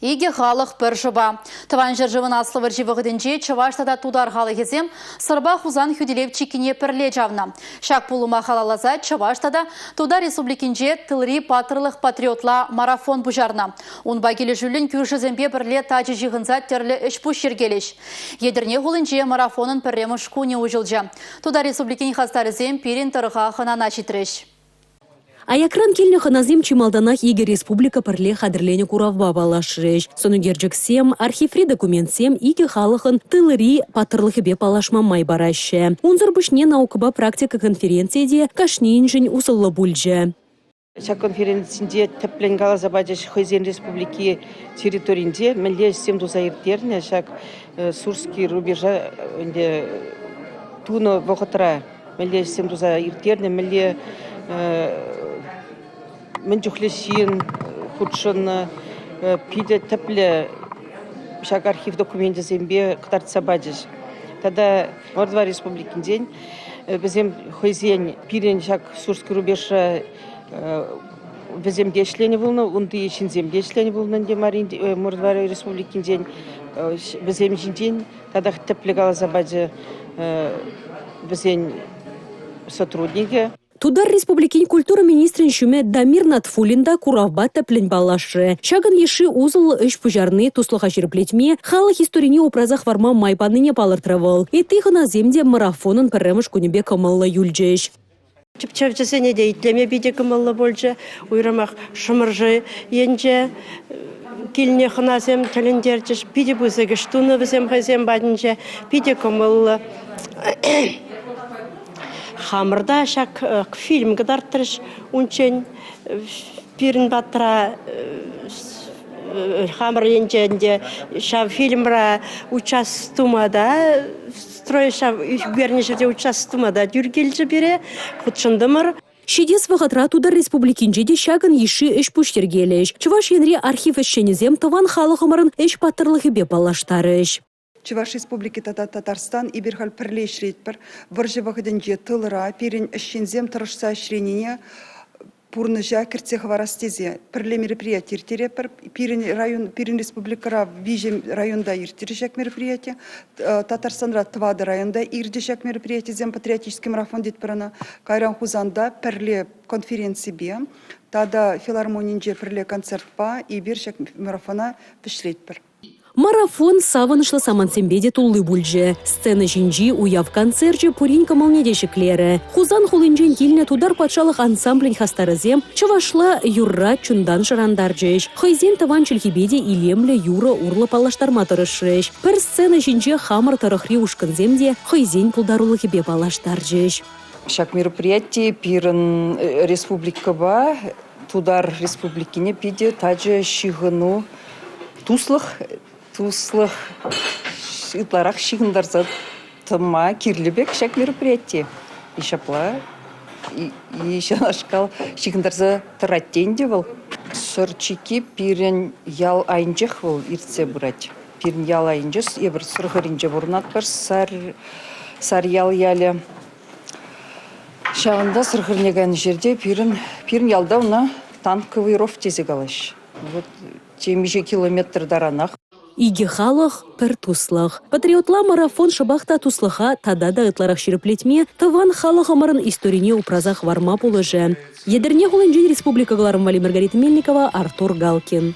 Икӗ халӑх пӗр шӑпа. Тӑван ҫӗршывӑн Аслӑ вӑрҫи вӑхӑтӗнче чӑваш тата тутар халӑхӗсем Сӑрпа Хусан хӳтӗлев чиккине пӗрле чавнӑ. Ҫак пулӑма халалласа Чӑваш тата Тутар Республикинче Тылри паттӑрлӑх патриотла марафон пуҫарнӑ. Унпа килӗшӳллӗн кӳршӗсемпе пӗрле тачӑ ҫыхӑнса тӗрлӗ ӗҫ-пуҫ йӗркелӗҫ. Етӗрне хулинче марафонӑн пӗрремӗш кунӗ уҫӑлчӗ. Тутар Республикин хастарӗсем пирӗн тӑрӑха хӑнана ҫитрӗҫ. Аякран килнӗ хӑнасем чи малтанах икӗ республика пӗрле хатӗрленӗ куравпа паллашрӗҫ. Сӑнӳкерчӗксем, архиври документсем икӗ халӑхӑн тылри паттӑрлӑхӗпе паллашма май параҫҫӗ. Унсӑр пуҫне наукӑпа практика конференцийӗ те кашнийӗншӗн усӑллӑ пулчӗ. Ҫак конференцинче тӗплӗн каласа пачӗҫ хӑйсен республики территоринче мӗнле ӗҫсем туса ирттернӗ ҫак Сурский рубежа ӗнтӗ тунӑ вӑхӑтра. Мӗнле ӗҫсем туса ирттернӗ, мӗнле мӗн чухлӗ ҫын хутшӑннӑ, питӗ тӗплӗ ҫак архив докуменчӗсемпе кӑтартса пачӗҫ. Тата Мордва Республикинчен вӗсем хӑйсен пирӗн ҫак Сурский рубежра вӗсем те ӗҫленӗ пулнӑ, унти ҫынсем те ӗҫленӗ пулнӑ ӗнтӗ Мордва Республикинчен. Вӗсем ҫинчен татах тӗплӗ каласа пачӗ вӗсен сотрудникӗ. Тутар Республикин культура министрӗн ҫумӗ Дамир Натфуллин та куравпа тӗплӗн паллашрӗ. Ҫакӑн йышши усӑллӑ ӗҫ пуҫарни туслӑха ҫирӗплетме, халӑх историне упраса хӑварма май панине палӑртрӗ вӑл. Ытти хӑнасем те марафонӑн пӗрремӗш кунӗпе кӑмӑллӑ юлчӗҫ. Тӗпчевҫӗсене те итлеме питӗ кӑмӑллӑ пулчӗ. Уйрӑмах Шӑмӑршӑ енче килнӗ хӑнасем тӗлӗнтерчӗҫ. Питӗ пысӑк ӗҫ тунӑ вӗсем хӑйсем патӗнче. Питӗ кӑмӑллӑ. Хамӑр та ҫак фильм кӑтартрӗҫ унччен. Пирӗн патра хамӑр енче ӗнтӗ ҫав фильмра участвовать тума та строй ҫав ӳкернӗ ҫӗрте участвовать тума та тӳр килчӗ пире, хутшӑнтӑмӑр. Ҫитес вӑхӑтра Тутар Республикинче те ҫакӑн йышши ӗҫ-пуҫ йӗркелӗҫ. Чӑваш Енри архив ӗҫченӗсем тӑван халӑхӑмӑрӑн ӗҫ паттӑрлӑхӗпе паллаштарӗҫ. Чӑваш Республики тата Татарстан эпир халь пӗрле ӗҫлетпӗр. Вӑрҫӑ вӑхӑтӗнче тылра пирӗн ӗҫченсем тӑрӑшса ӗҫленине пурнӑҫа кӗртсе хӑварас тесе пӗрле мероприяти ирттеретпӗр. Пирӗн район, пирӗн республикӑра виҫӗ районта ирттерӗ ҫак мероприяти. Татарстанра тӑватӑ районта иртӗ ҫак мероприятисем, патриотический марафон тетпӗр ӑна. Кайран Хусанта пӗрле конференципе тата филармонинче пӗрле концертпа эпир ҫак марафона вӗҫлетпӗр. Марафон савӑнӑҫлӑ самантсемпе те тулли пулчӗ. Сцена ҫинчи уяв концерчӗ пурин кӑмӑлне те ҫӗклерӗ. Хусан хулинчен килнӗ тутар патшалӑх ансамблӗн хастарӗсем чӑвашла юрра чунтан шӑрантарчӗҫ. Хӑйсен тӑван чӗлхипе те илемлӗ юрӑ урлӑ паллаштарма тӑрӑшрӗҫ. Пӗр сцена ҫинче хамӑр тӑрӑхри ушкӑнсем те хӑйсен пултарулӑхӗпе паллаштарчӗҫ. Ҫак мероприяти пирӗн республикӑпа Тутар Республикине питӗ тачӑ ҫыхӑну, туслӑх, туслӑх ытларах ҫыхӑнтарса тӑма кирлӗ пек ҫак мероприяти. И ҫапла, и ҫавнашкал ҫыхӑнтарса тӑрать те ӗнтӗ вӑл. Сӑр чикки пирӗн ял айӗнчех вӑл иртсе пырать. Пирӗн ял айӗнче, эпир Сӑр хӗрринче пурӑнатпӑр, Сар, Сарьял ялӗ. Ҫавӑнта сӑрхӑрне кайнӑ ҫӗрте пирӗн, пирӗн ялта ӑна танковый ров тесе калаҫҫӗ. Вот темиҫе километр таранах. Икӗ халӑх, пӗр туслӑх. Патриотла марафон шӑпах та туслӑха тата та ытларах ҫирӗплетме, тӑван халӑхӑмӑрӑн историне упраса хӑварма пулӑшӗ. Етӗрне хулинчен республика кӑларӑм валли Маргарита Мельникова, Артур Галкин.